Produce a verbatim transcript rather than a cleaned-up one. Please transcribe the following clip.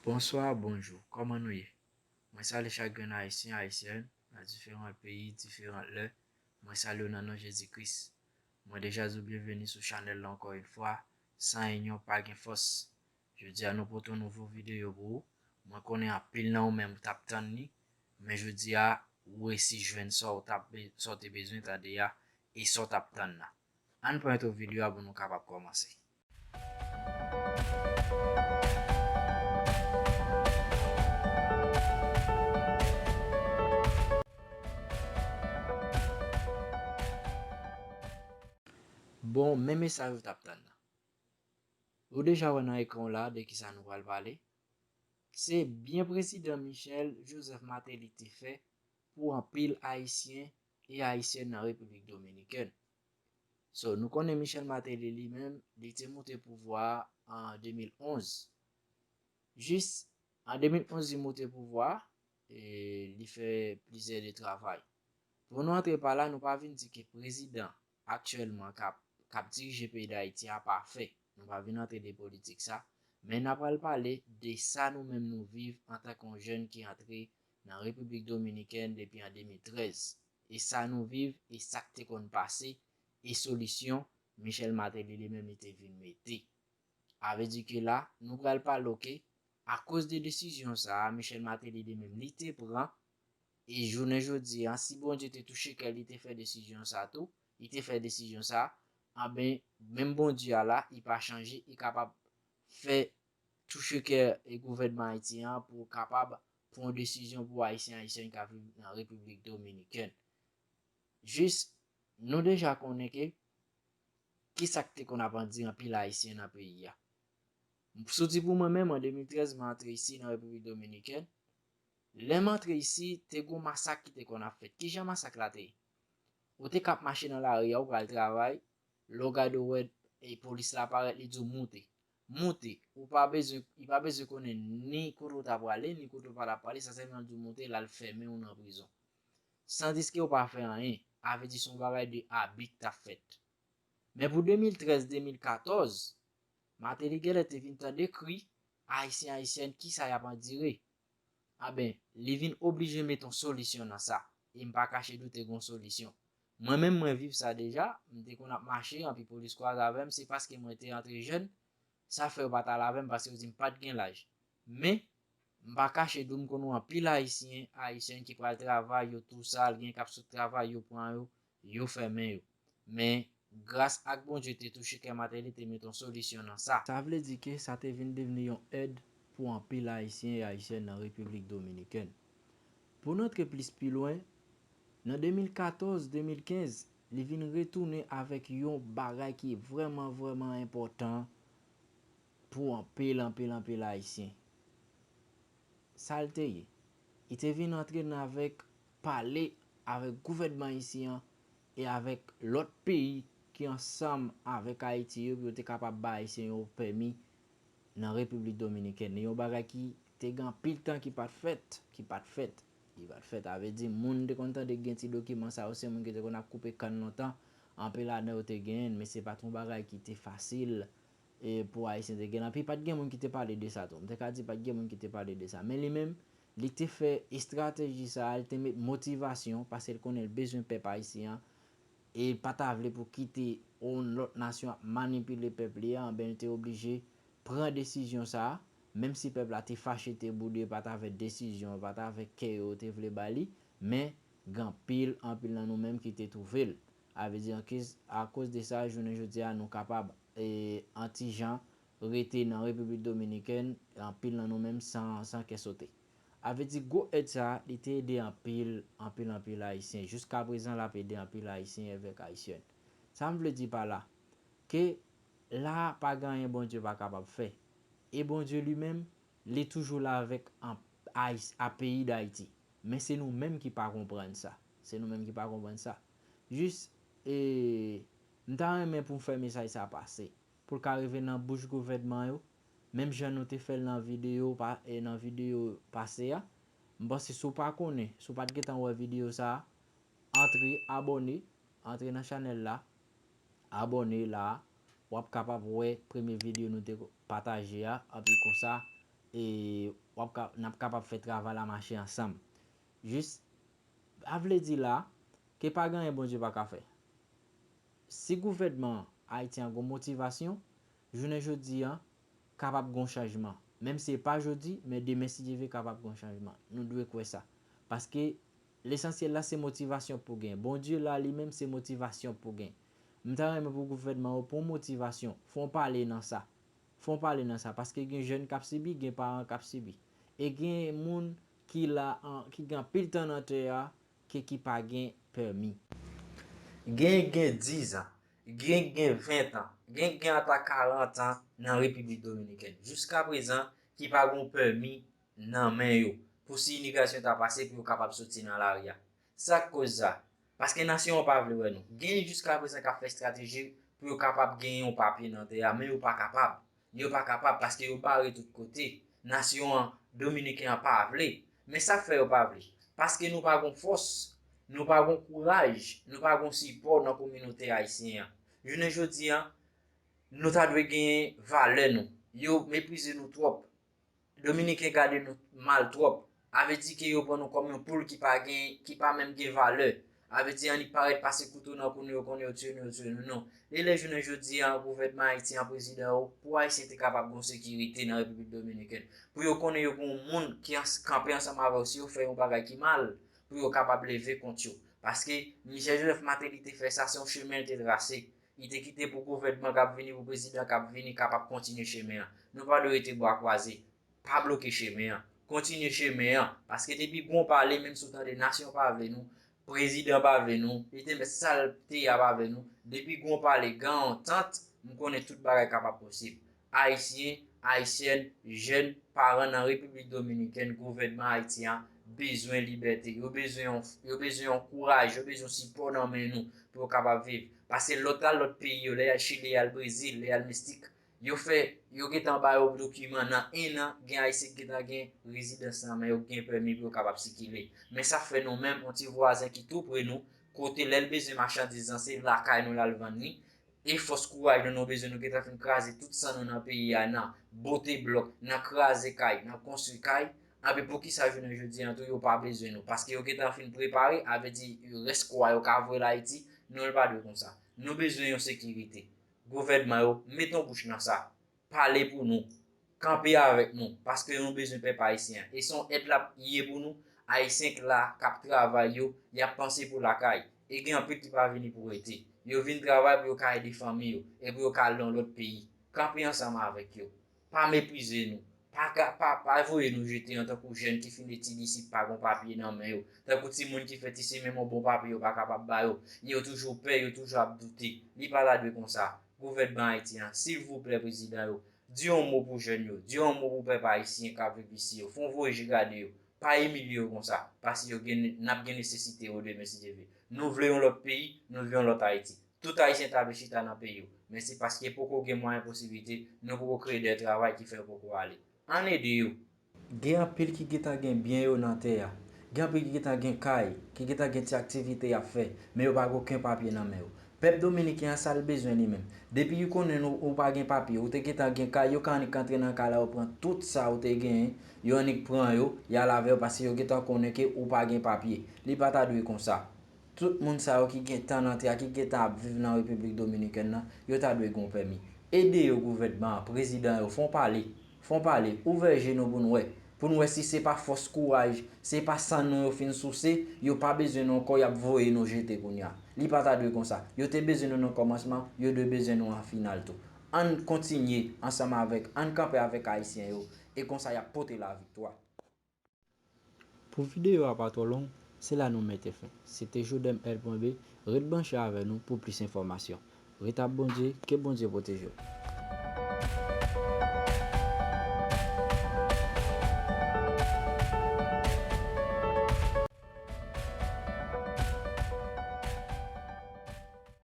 Bonswa, bonjou, kòman nou ye? Mwen salye chak grenn Ayisyen, Ayisyèn, nan diferan peyi, diferan lè. Mwen salye w nan non Jezi Kris. Mwen deja di w byenveni sou chanèl la ankò yon fwa. San inyon, pa gen fòs. Jodi a, nou pote yon nouvo videyo pou ou. Mwen konnen anpil nan ou menm t ap tann li, men jodi a, ou resi jwenn sa w t ap be-, sa w te bezwen tande a, e sa w t ap tann nan. Ann pran entwo videyo a pou nou kapab kòmanse. Bon, men mesaj ou t ap tann nan. Ou deja wè nan ekran w la de kisa nou pral pale. Se byen prezidan Michel Joseph Martelly te fè pou anpil Ayisyen e Ayisyèn nan Repiblik Dominikèn. So, nou konnen Michel Martelly li menm, li te moute pouvwa a an de mil onz. Jis an de mil onz li moute pouvwa a, e li fè plizyè de travay. Pou nou antre pa la, nou pa vin di ke prezidan aktyèlman k ap, k ap dirije peyi Dayiti a pafè. Nou pa vin antre de politik sa, men n ap pral pale de sa nou menm nou viv antanke yon jèn ki antre nan Repiblik Dominikèn depi an de mil trèz. E sa nou viv, e sa k te konn pase, e solisyon Michel Martelly li menm li te vin mete. A vle di ke la, nou pral pale, oke, akoz de desizyon sa a, Michel Martelly li menm li te pran, e jounen jodi a, si Bondye te touche kè l, li te fè desizyon sa a tou, li te fè desizyon sa a, anben, menm Bondye a la, li pa chanje, li kapab fè touche kè e gouvènman ayisyen an pou kapab pran yon desizyon pou Ayisyen, Ayisyèn k ap viv nan Repiblik Dominikèn. Jis, nou deja konnen ke kisa k te konn ap andire anpil Ayisyen nan peyi a. Si w di pou mwen menm, an de mil trèz, mwen antre isi nan Repiblik Dominikèn. Lè m antre isi, te gon masak ki te konn ap fèt. Kijan masak la te ye? Ou te ka ap mache nan lari a, ou pral travay, lè w gade w wè, e, polis la parèt, li di w moute. Moute. Ou pa bezwen, li pa bezwen konnen ni kote w ta prale, ni kote w pa ta prale, sa sèlman l di w moute, l al fèmen w nan prizon. Sandiske w pa fè anyen, a vle di se yon bagay de abi k t ap fèt. Men pou de mil trèz, de mil katòz, Martelly genlè te vin tande kri, Ayisyen, Ayisyèn, kisa y ap andire? Anben, li vin oblije met yon solisyon nan sa. E m pa kache di w te gon solisyon. Mwen menm, mwen viv sa deja, m te konn ap mache, anpi polis kwaze avè m, se paske mwen te antre jèn, sa fè yo pa t al avè m, paske yo di m pa t gen laj. Men, m pa kache di w, m konn wè anpil Ayisyen, Ayisyèn ki pral travay, yo tou sal, gen k ap sot travay, yo pran yo, yo fèmen yo. Men, gras ak Bondye te touche kè Martelly, te met yon solisyon nan sa. Sa vle di ke sa te vin devni yon èd pou anpil Ayisyen e Ayisyèn nan Repiblik Dominikèn. Pou n antre plis pi lwen, nan de mil katòz, de mil kenz, li vin retounen avèk yon bagay ki vrèman, vrèman enpòtan pou anpil, anpil, anpil Ayisyen. Sa l te ye? Li te vin antre nan avèk pale avèk gouvènman isi an e avèk lòt peyi ki ansanm avèk Ayiti yo pou yo te kapab bay Ayisyen yo pèmi nan Repiblik Dominikèn. Yon bagay ki te gen anpil tan ki pa t fèt, ki pa t fèt, ki pa t fèt. A vle di, moun te konn tande gen ti dokiman sa yo, se moun ki te konn ap koupe kann lontan, anpil ladan yo te genyen l, men se pa t yon bagay ki te fasil e pou Ayisyen te gen. Anpi pa t gen moun ki te pale de sa tou. M te ka di pa t gen moun ki te pale de sa. Men li menm, li te fè estrateji sa a, li te met motivasyon, paske l konnen l bezwen pèp ayisyen an, e l pa ta vle pou kite yon lòt nasyon ap manipile pèp li a, anben li te oblije pran desizyon sa a, menm si pèp la te fache, te boude, pa t avèk desizyon, pa t avèk kè yo te vle ba li, men gen anpil, anpil nan nou menm ki te twouve l. A vle di, ankiz-, akoz de sa, jounen jodi a, nou kapab, e, an ti jan rete nan Repiblik Dominikèn, anpil nan nou menm san, san kè sote. A vle di, gwo èd sa a, li te ede anpil, anpil, anpil Ayisyen. Jiska prezan, l ap ede anpil Ayisyen avèk Ayisyèn. Sa m vle di pa la, ke la a pa gen anyen Bondye pa kapab fè. E Bondye li menm, li toujou la avèk an, Ayis-, a peyi Dayiti. Men se nou menm ki pa konprann sa. Se nou menm ki pa konprann sa. Jis, e, m ta renmen pou m fè mesaj sa pase. Pou l ka rive nan bouch gouvènman yo, menm jan nou te fè l nan videyo pa, e nan videyo pase a. M panse si w pa konnen, si w pa t gentan wè videyo sa a, antre, abòne, antre nan chanèl la, abòne la a, w ap kapab wè premye videyo nou te pataje a, anpi konsa, e w ap ka, n ap kapab fè travay la mache ansanm. Jis, pa vle di la, ke pa gen anyen Bondye pa ka fè. Si gouvènman Ayiti an gon motivasyon, jounen jodi an, kapab gon chanjman. Menm si se pa jodi, men demen, si Dye vle, kapab gon chanjman. Nou dwe kwè sa. Paske lesansyèl la, se motivasyon pou gen. Bondye la, li menm, se motivasyon pou gen. M ta renmen pou gouvènman yo pran motivasyon. Fò w pale nan sa. Fò w pale nan sa. Paske gen jèn k ap sibi, gen paran k ap sibi. E gen moun ki la, an, ki gen anpil tan nan tè a, ke ki pa gen pèmi. Gen, gen diz an, gen, gen ven an, gen, gen ata karant an nan Repiblik Dominikèn. Jiska prezan, ki pa gon pèmi nan men yo pou si imigrasyon ta pase pou yo kapab soti nan lari a. Sa k koz sa? Paske nasyon an pa vle wè nou. Gen jiska prezan k ap fè estrateji pou yo kapab genyen yon papye nan tè a, men yo pa kapab. Yo pa kapab paske yo bare tout kote. Nasyon an, dominiken an pa vle. Men sa k fè yo pa vle? Paske nou pa gon fòs, nou pa gon kouraj, nou pa gon sipò nan kominote ayisyen an. Jounen jodi an, nou ta dwe genyen valè nou. Yo meprize nou twòp. Dominiken gade nou mal twòp. A vle di ke yo pran nou kòm yon poul ki pa gen, ki pa menm gen valè. A vle di annik parèt pase kouto nan kou nou, yo konnen yo tiye nou, yo tiye nou. Non. E lè jounen jodi a, gouvènman Ayiti an, prezidan yo, pou Ayisyen te kapab gon sekirite nan Repiblik Dominikèn. Pou yo konnen yo gon moun ki ans-, kanpe ansanm avè yo, si yo fè yon bagay ki mal, pou yo kapab leve kont yo. Paske Michel Joseph Martelly te fè sa, se yon chemen l te trase. Li te kite pou gouvènman k ap vini, pou prezidan k ap vini, kapab kontinye chemen an. Nou pa dwe rete bra kwaze. Pa bloke chemen an. Kontinye chemen an. Paske depi gon pale, menm si w tande nasyon pa vle nou, prezidan pa vle nou, li te mèt sa l te ye a pa vle nou, depi gon pale, gen yon antant, m konnen tout bagay kapab posib. Ayisyen, Ayisyèn, jèn, paran nan Repiblik Dominikèn, gouvènman Ayiti an bezwen libète. Yo bezwen yon, yo bezwen yon kouraj, yo bezwen sipò nan men nou pou yo kapab viv. Paske lòt la, lòt peyi yo, lè y al Chili, y al Brezil, lè y al Meksik, yo fè, yo gentan ba yo dokiman nan en an, gen Ayisyen ki gentan gen rezidans nan men yo, gen pèmi pou yo kapab sikile. Men sa fè nou menm, yon ti vwazen ki tou pre nou, kote lè l bezwen machandiz lan, se lakay nou l al vann li. E fòs kouraj nou, nou bezwen, nou gentan fin kraze tout san nou nan peyi a, nan bote blòk, nan kraze kay, nan konstwi kay. Anben poukisa jounen jodi an tou yo pa bezwen nou? Paske yo gentan fin prepare, a vle di rès kò a yo ka voye l Ayiti. Non, l pa dwe konsa. Nou bezwen yon sekirite. Gouvènman yo, met yon bouch nan sa. Pale pou nou. Kanpe avèk nou, paske nou bezwen pèp ayisyen an. E se yon èd l ap ye pou nou. Ayisyen k la, k ap travay yo, y ap panse pou lakay. E gen anpil ki pa vini pou rete. Yo vin travay pou yo ka ede fanmi yo, e pou yo ka al nan lòt peyi. Kanpe ansanm avèk yo. Pa meprize nou. Pa, ka- pa, pa voye nou jete an tankou jèn ki fin etid isit, pa gon papye nan men yo. Tankou timoun ki fèt isit, menm yon bon papye yo pa kapab ba yo. Yo toujou pè, yo toujou ap doute. Li pa ta dwe konsa. Gouvènman Ayiti an, silvouplè, prezidan yo, di yon mo pou jèn yo, di yon mo pou pèp ayisyen k ap viv isi yo, fè yon voye je gade yo, pa imilye yo konsa, paske yo gen, n ap gen nesesite yo demen si Dye vle. Nou vle yon lòt peyi, nou vle yon lòt Ayiti. Tout Ayisyen ta dwe chita nan peyi yo, men se paske poko gen mwayen posiblite, nou poko kreye de travay ki fè yo poko ale. Ann ede yo. Gen anpil ki gentan gen byen yo nan tè a. Gen anpil ki gentan gen kay, ki gentan gen ti aktivite y ap fè, men yo pa gen okenn papye nan men yo. Pèp dominiken an, sa l bezwen li menm? Depi yo konnen ou, ou pa gen papye, ou te gentan gen kay, yo ka annik antre nan kay la, yo pran tout sa ou te genyen, yo annik pran yo, y al avè yo, paske yo gentan konnen ke ou pa gen papye. Li pa ta dwe konsa. Tout moun sa yo ki gentan nan tè a, ki gentan ap viv nan Repiblik Dominikèn nan, yo ta dwe gen yon pèmi. Ede yo, gouvènman an, prezidan yo, fè yon pale. Fè yon pale, ouvè je nou pou n wè. Pou n wè si se pa fòs kouraj, se pa san nou yo fin souse, yo pa bezwen nou ankò, y ap voye nou jete kounye a. Li pa ta dwe konsa. Yo te bezwen nou nan kòmansman, yo dwe bezwen nou an final tou. Ann kontinye ansanm avèk, ann kanpe avèk Ayisyen yo, e konsa y ap pote laviktwa. Pou videyo a pa twò long, se la nou mete fen. Se te Jodem L pwen B, ret branche avè nou pou plis enfòmasyon. Ret ak Bondye, ke Bondye pwoteje w.